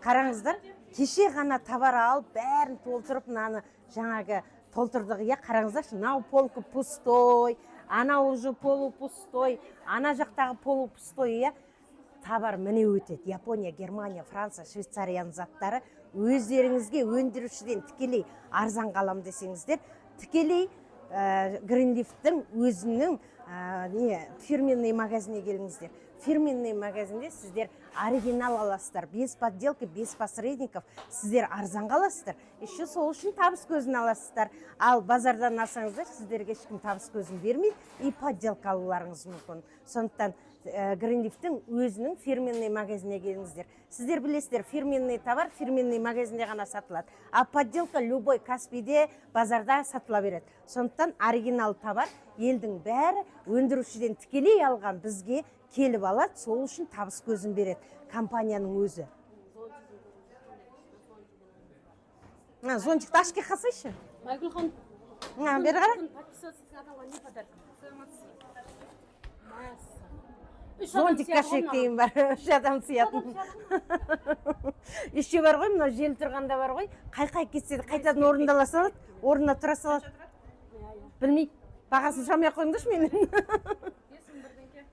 Қараңыздар, кеше ғана товар алып, бәрін толтырып, мынаны жаңағы толтырдық, иә. Қараңыздаршы, мынау полка пустой, анау уже полупустой, ана жақтағы полупустой, иә. Товар міне өтеді. Япония, Германия, Франция, Швейцарияның заттары. Өздеріңізге өндірушіден тікелей арзанға алам десеңіздер, тікелей Гринлифтің өзінің не, фирменный магазиніне келіңіздер. Фирменный магазинде сіздер оригинал аласыздар, без подделки, без посредников. Сіздер арзанға аласыздар, еще сол үшін табыс көзін аласыздар. Ал базардан алсаңыздар, сіздерге ешкім табыс көзін бермейді и подделка алуларыңыз мүмкін. Сондықтан Гринлифтің өзінің фирменный магазиніне келіңіздер. Сіздер білесіздер, фирменный товар фирменный магазинде ғана сатылады, а подделка любой Каспиде, базарда сатыла береді. Сондықтан оригинал товар елдің бәрі өндірушіден тікелей алған бізге келіп алады, сол үшін табыс көзін береді компанияның өзі. Зонтикті ашып қалсайшы. Майгүл ханым. Бері қара. Подписаться еткен адамға не подарок? Үш адам Зонтик, сияды ғой кошелек мынаған. Деген бар, үш адам сиятын. Еще бар ғой, мынау жел тұрғанда бар ғой, қайқайып кетсе де, қайтадан орындала салады, орнына тұра салады. Білмеймін, бағасын сұрамай ақ қойыңдаршы менен. 5000 бірдеңке.